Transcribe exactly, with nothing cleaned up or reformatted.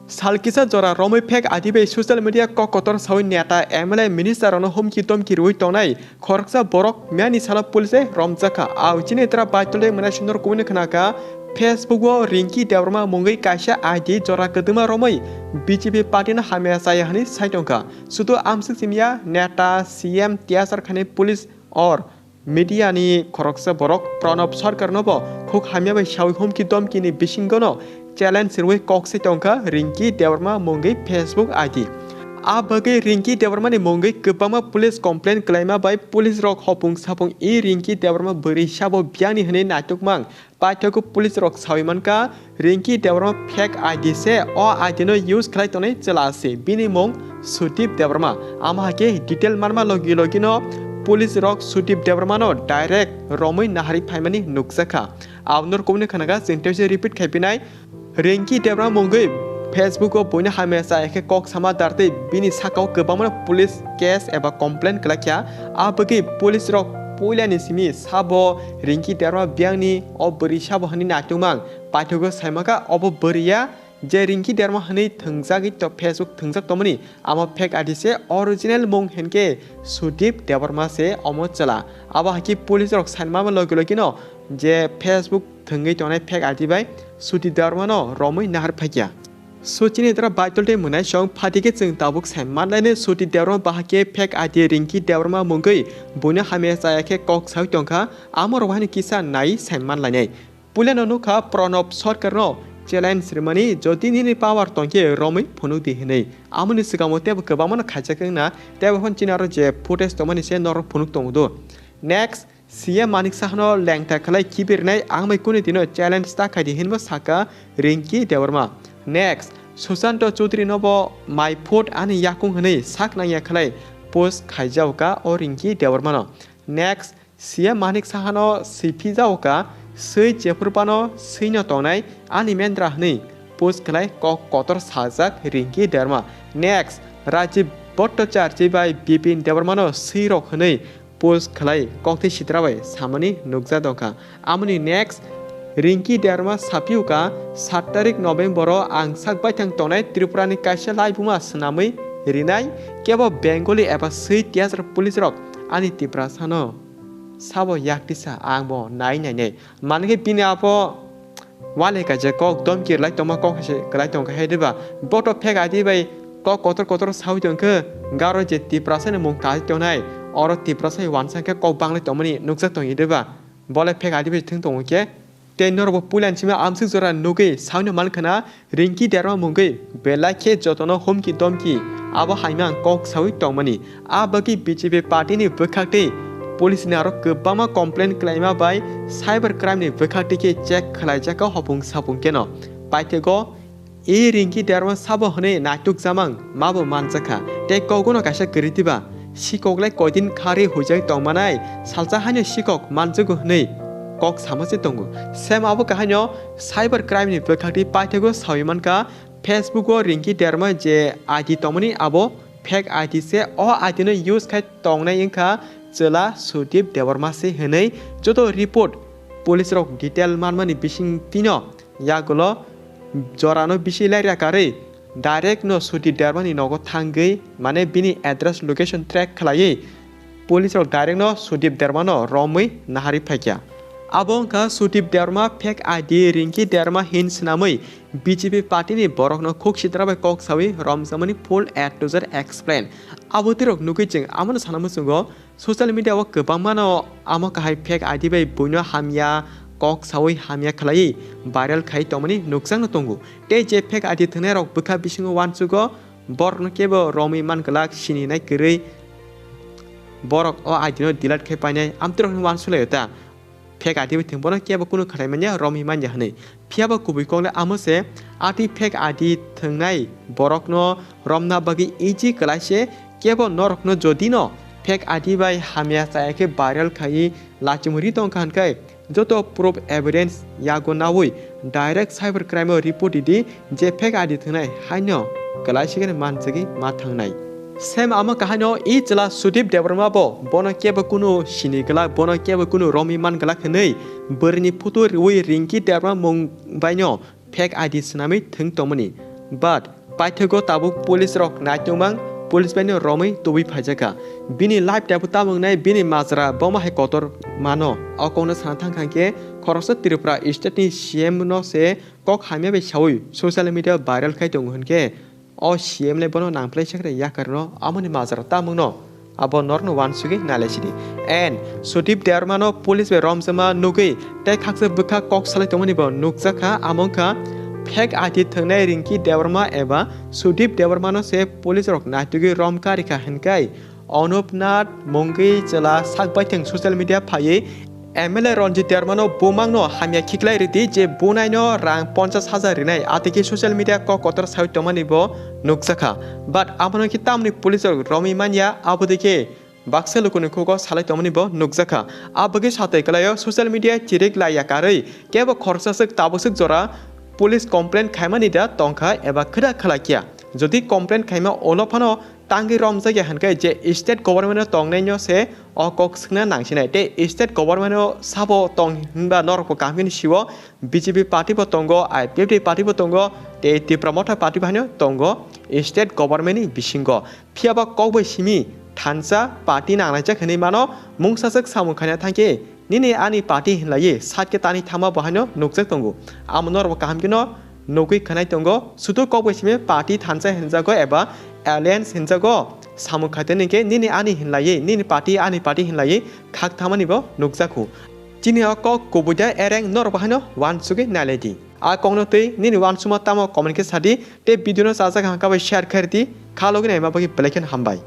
Sal kisa jora romwi fake I D bai social media kok kotor sawi neta, M L A, minister rokno humki domki rwi tongnai khoroksa borok miyani salo police romjakha. Au chini tra baitole mwnai sundor kubuni khnaka Facebook o Rinki Debbarma mungwi kaisa I D jora kwdwma romwi B J P party no hamya chaya hwnwi sai tongkha. Sudu amswk simya neta, C M, T S R khani police or media ni khoroksa borok Pranab Sarkar no bo khuk hamya bai sawi humki domki ni bisingo no challenge rwi kok se tongkha Rinki Debbarma mungwi Facebook I D. A bagwi Rinki Debbarma ni mungwi kwbangma police complaint kwlaima bai police rok hopung sapung i Rinki Debbarma bwrwi sabo biyang ni hwnwi naituk mang. Paithago police rok sawi mankha, Rinki Debbarma fake I D se, o I D no use khlai tongnai chwla se, bini mung Sudip Debbarma. Amo hai khe detail manma logi logi no police rok Sudip Debbarma no direct romwi nahari phaimani nukjakha. Aboni kubuni khanaka chwng tei se repeat khai pinai, Rinki Debbarma mungwi Facebook o buino hamya chaya khe kok sama dar tei bini sakao kwbangma police case eba complaint kwlai kha. A bagwi police rok puilani simi sabo Rinki Debbarma biyangni o bwrwi sabo hwnwi naituk mang. Paithago saimakha obo bwrwiya je Rinki Debbarma hwnwi thwngjagwi to Facebook thwngjak tongmani, amo fake I D se, original mung hinkhe Sudip Debbarma se omo chwla. Abo hai khe police rok saimama logi logi no je Facebook thwngwi tongnai fake I D bai Sudip Debbarma no romwi nahar phaikya. Suchini dra baitol tei mwnai song phatikhe chwng tabuk sai manlaini Sudip Debbarma bahai khe fake I D Rinki Debbarma mungwi buino hamya chaya khe kok sawi tongkha, amo rok haino kisa nai sai manlainai. Puilano nukha Pranab Sarkar no challenge rimani, jodi nini power tongkhe romwi phunuk di hinwi. Amoni swkango tebo kwbangmano khaijak wngna, tebo hwn chini aro je footage tongmani se norok phunuk tongo do. Next, C M Manik Sahano lengta khlai kibirnai ang bai kuni dino challenge ta khaidi hinbo saka Rinki Debbarma. Next, Sushanta Chaudhary no bo my foot ani yakung hwnwi sak nangya khlai post khaijaoka o Rinki Debbarma no. Next, C M Manik Sahano siphi jaoka swi jephuru phano swino tongnai ani mendra hwnwi post khlai kok kotor sajak Rinki Debbarma. Next, Rajiv Bhattacharjee bai Bipin Debbarma no swi rok hwnwi post khlai kokthai sitra bai samani nukjak dongkha. Amoni next, Rinki Debbarma saphiuka, sat tarik November o ang sak baithang tongnai Tripura ni kaisa laibuma swnamwi rinai, kebo Bengali eba swi tiyasar police rok ani Tiprasa no sabo yaktisa ang bo nai nainai. Mankhe bini abo wale kaisa kok domki rwlai tongma kok hai se kwlai tongkha hai diba? Boto fake I D bai kok kotor kotor sawi tongkhe, garo je Tiprasa ni mung kaui tongnai, oro Tiprasa hai uansa khe kok banglai tongmani nukjak tongya diba? Bole fake I D bai thwng tongo khe. Tei norokbo puilani simi amswk jora nugwi sawino mankhana Rinki Debbarma mungwi belai khe jotono humki domki abo hai mang kok sawi tongmani. A bagwi B J P party ni bwkhaktwi police ni aro kwbangma complaint kwlaima bai cyber crime ni bwkhaktwi khe check khwlaijakha hopung sapung kheno. Paithego, e Rinki Debbarma sabo hwnwi naituk jamang mabo manjakha. Tei kogono kaisa kwrwi diba? Sikok lai koidin kharwi huijak tongmanai, salsa haino sikok manjago hwnwi kok sama se tongo. Same abo kahaino cyber crime ni bwkhaktwi paithego sawi mankha, Facebook o Rinki Debbarma je I D tongmani abo fake I D se, o I D no use khai tongnai wngkha chwla Sudip Debbarma se hwnwi joto report police rok detail manmani bising tino yagulo jorano bisi laira karwi direct no Sudip Debbarma ni nogo thangwi mane bini address location track khlaiwi police rok direct no Sudip Debbarma no romwi nahari phaikha. Abo wngkha Sudip Debbarma fake I D Rinki Debbarma hin swnamwi B J P party ni borok no khuk sitra bai kok sawi romjakmani full A to Z explain. Abo twi rok nugwi chwng amano sana muchungo social media o kwbangma no amo kahai fake I D bai buino hamya kok sawi hamya khlaiwi viral khai tongmani nukjakno tongo. Tei je fake I D thwngnai rok bwkha bisingo uansugo borokno kebo romwi man glak, sininai kwrwi borok o I D no delete khai painai amtwrokni uansulaio ta. Fake I D bai thwng bono kebo kunu khlai manya, romwi manya hwnwi. Phiya ba kubui kok le amo se, a twi fake I D thwngnai borokno romna bagwi easy kwlai se, kebo norokno jodi no fake I D bai hamya chaya khe viral khaiwi lachimwi ri tongkha hwn khe, joto proof evidence yago naui direct cyber crime o report ridi, je fake I D thwngnai haino kwlai sigani manjagwi ma thangnai. Same amo kahaino i chwla Sudip Debbarma bo bono kebo kunu sini glak, bono kebo kunu romwi man glak hwnwi bwrwini photo riui Rinki Debbarma mung baino fake I D swnamwi thwng tongmani. But Paithago tabuk police rok naitongmang, police bai no romwi tubui phaijakha. Bini life tabuk tamo wngnai, bini majra boma hai kotor mano. O kokno sana thang kha khe khoroksa Tripura state ni C M no se kok hamya bai saui social media viral khai tongo hinkhe o C M le bono nangphlai sakre yakarno amoni majra tamungno abo norno wansugwi nailai sidi. And Sudip Debbarma no police bai romjama nugwi tei khaksa bwkha kok salai tongmani bo nukjakha, amo wngkha fake I D thwngnai Rinki Debbarma eba Sudip Debbarma no se police rok naitugwi rom karikha hinkai Onupnath mungwi chwla sak baithang social media phaiwi M L A Ranjit Debbarma no bumang no hamya khiklai ridi je bunai no rang ponchas hajar rinai atiki social media kok kotor sawi tongmani bo nukjakha. But abono khe tamni police rok romwi manya, abo dikhe baksa lukuni khugo salai tongmani bo nukjakha. Abagwi satwi kwlaio social media chirik laiya karwi kebo khoroksa swk tabuk swk jora police complaint khaimani da tongkha eba khwda khlakya. Jodi complaint khaima ulo phano tangwi romjakya hinkhe je state government o tongnaino se o kok swkna nangsinai tei state government o sabo tong hinba norokbo kaham khe siwo. B J P party bo tongo, I P F T party bo tongo, tei Tipra Motha party bo haino tongo state government ni bisingo. Phiyaba kok bai simi thansa party nanglaijak hinwi mano, mungsaswk samung khaina thangkhe nini ani party hinlaiwi side khe tani thangma bo haino nukjak tongo. Amo norokbo kaham kheno nugwi khwnai tongo. Sudu kok bai simi party thansa hinjago eba alliance hinjago, samung khaitani khe nini ani hinlaiwi, nini party ani party hinlaiwi khak thangmani bo nukjakhu. Chini o kok kubui da ereng norokbo haino wansugwi nailai di. A kokno twi nini wansukma tamo comment khe sadi tei video no chajak hangka bai share khairdi, kha logi naima bagwi belai kheno hambai.